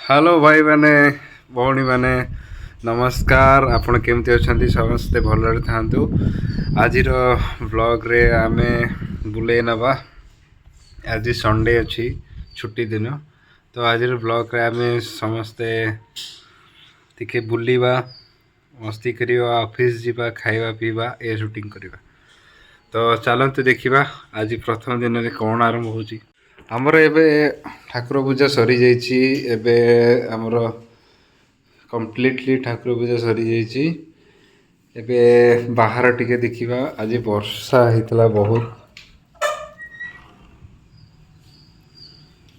Hello ଭାଇମାନେ, ଭଉଣୀମାନେ, ନମସ୍କାର। ଆପଣ କେମିତି ଅଛନ୍ତି? ସମସ୍ତେ ଭଲରେ ଥାଆନ୍ତୁ। ଆଜିର ବ୍ଲଗ୍ରେ ଆମେ ବୁଲେଇ ନେବା। ଆଜି ସଣ୍ଡେ ଅଛି, ଛୁଟି ଦିନ। ତ ଆଜିର ବ୍ଲଗ୍ରେ ଆମେ ସମସ୍ତେ ଟିକେ ବୁଲିବା, ମସ୍ତି କରିବା, ଅଫିସ୍ ଯିବା, ଖାଇବା ପିଇବା, ଏ ସୁଟିଂ କରିବା। ତ ଚାଲନ୍ତୁ ଦେଖିବା ଆଜି ପ୍ରଥମ ଦିନରେ କ'ଣ ଆରମ୍ଭ ହେଉଛି। ଆମର ଏବେ ଠାକୁର ପୂଜା ସରିଯାଇଛି। ଏବେ ଆମର କମ୍ପ୍ଲିଟଲି ଠାକୁର ପୂଜା ସରିଯାଇଛି। ଏବେ ବାହାର ଟିକେ ଦେଖିବା। ଆଜି ବର୍ଷା ହେଇଥିଲା ବହୁତ।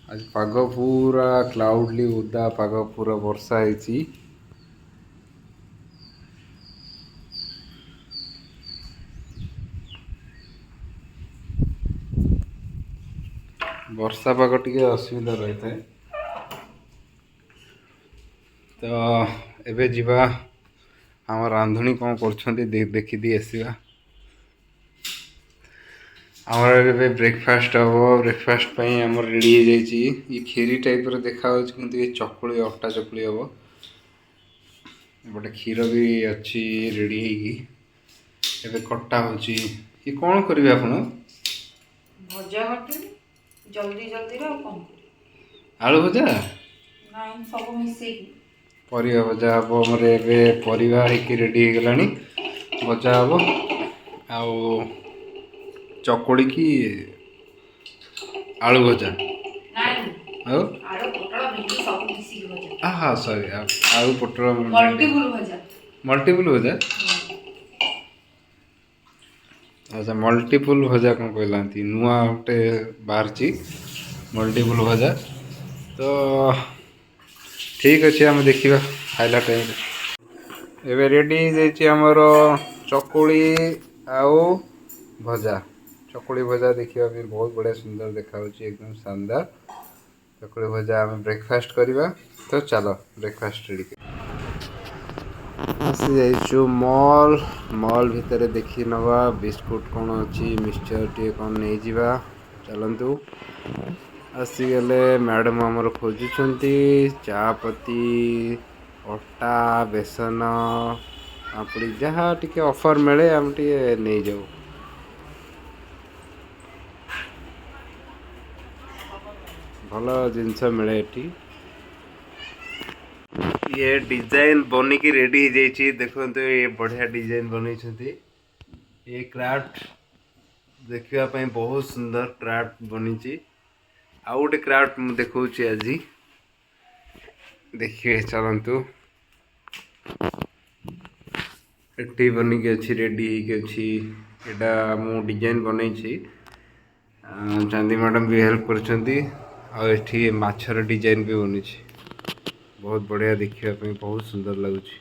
ଆଜି ପାଗ ପୁରା କ୍ଲାଉଡଲି, ଓଦା ପାଗ, ପୁରା ବର୍ଷା ହେଇଛି। ବର୍ଷା ପାଗ ଟିକେ ଅସୁବିଧା ରହିଥାଏ। ତ ଏବେ ଯିବା, ଆମ ରାନ୍ଧୁଣୀ କ'ଣ କରୁଛନ୍ତି ଦେଖିଦେଇ ଆସିବା। ଆମର ଏବେ ବ୍ରେକଫାଷ୍ଟ ହେବ। ବ୍ରେକଫାଷ୍ଟ ପାଇଁ ଆମର ରେଡ଼ି ହେଇଯାଇଛି। ଇଏ କ୍ଷୀରି ଟାଇପ୍ର ଦେଖାହେଉଛି, କିନ୍ତୁ ଇଏ ଚକୁଳି, ଅଟା ଚକୁଳି ହେବ। ଏପଟେ କ୍ଷୀର ବି ଅଛି ରେଡ଼ି ହେଇକି, ଏବେ କଟା ହେଉଛି। ଇଏ କ'ଣ କରିବେ ଆପଣ? ଭଜା କରିଦେବି ଜଲ୍ଦି ଜଲ୍ଦିରେ, ଆଉ କ'ଣ କରିବି? ଆଳୁ ଭଜା? ନାଇଁ, ସବୁ ମିଶେଇକି। ପରିବା ଭଜା ହେବ ଆମର। ଏବେ ପରିବା ହେଇକି ରେଡ଼ି ହେଇଗଲାଣି, ଭଜା ହେବ। ଆଉ ଚକୁଳିକି ଆଳୁ ଭଜା? ନାଇଁ। ଆଉ? ଆଳୁ, ପୋଟଳ, ଭେଣ୍ଡି ସବୁ ମିଶିକି ଭଜା। ହଁ, ସରି, ଆଳୁ, ପୋଟଳ। ମଲ୍ଟିପୁଲ ଭଜା। ମଲ୍ଟିପୁଲ ଭଜା। ଆଚ୍ଛା, ମଲ୍ଟିପୁଲ ଭଜା କ'ଣ କହିଲାନ୍ତି, ନୂଆ ଗୋଟେ ବାହାରିଛି ମଲ୍ଟିପୁଲ ଭଜା। ତ ଠିକ୍ ଅଛି, ଆମେ ଦେଖିବା ଖାଇଲା ଟାଇମ୍ରେ। ଏବେ ରେଡ଼ି ହେଇଯାଇଛି ଆମର ଚକୁଳି ଆଉ ଭଜା। ଚକୁଳି ଭଜା ଦେଖିବା ପାଇଁ ବହୁତ ବଢ଼ିଆ ସୁନ୍ଦର ଦେଖାଯାଉଛି, ଏକଦମ ଶାନଦାର ଚକୁଳି ଭଜା। ଆମେ ବ୍ରେକଫାଷ୍ଟ କରିବା। ତ ଚାଲ, ବ୍ରେକଫାଷ୍ଟ ରେଡ଼ି। ଆସିଯାଇଛୁ ମଲ୍। ମଲ୍ ଭିତରେ ଦେଖି ନେବା ବିସ୍କୁଟ କ'ଣ ଅଛି, ମିକ୍ସଚର ଟିକେ କ'ଣ ନେଇଯିବା। ଚାଲନ୍ତୁ, ଆସିଗଲେ। ମ୍ୟାଡ଼ାମ ଆମର ଖୋଜୁଛନ୍ତି ଚା ପତି, ଅଟା, ବେସନ, ପାମ୍ପୁଡ଼ି, ଯାହା ଟିକେ ଅଫର୍ ମିଳେ ଆମେ ଟିକେ ନେଇଯାଉ। ଭଲ ଜିନିଷ ମିଳେ ଏଠି। ଇଏ ଡିଜାଇନ ବନିକି ରେଡି ହେଇଯାଇଛି। ଦେଖନ୍ତୁ, ଇଏ ବଢ଼ିଆ ଡିଜାଇନ ବନେଇଛନ୍ତି। ଏ କ୍ରାଫ୍ଟ ଦେଖିବା ପାଇଁ ବହୁତ ସୁନ୍ଦର କ୍ରାଫ୍ଟ ବନିଛି। ଆଉ ଗୋଟେ କ୍ରାଫ୍ଟ ମୁଁ ଦେଖାଉଛି ଆଜି, ଦେଖିବେ। ଚାଲନ୍ତୁ, ଏଠି ବନିକି ଅଛି, ରେଡି ହେଇକି ଅଛି। ଏଇଟା ମୁଁ ଡିଜାଇନ ବନେଇଛି, ଚାନ୍ଦି ମ୍ୟାଡ଼ାମ ବି ହେଲ୍ପ କରିଛନ୍ତି। ଆଉ ଏଠି ମାଛର ଡିଜାଇନ ବି ବନିଛି। ବହୁତ ବଢ଼ିଆ ଦେଖିବା ପାଇଁ, ବହୁତ ସୁନ୍ଦର ଲାଗୁଛି।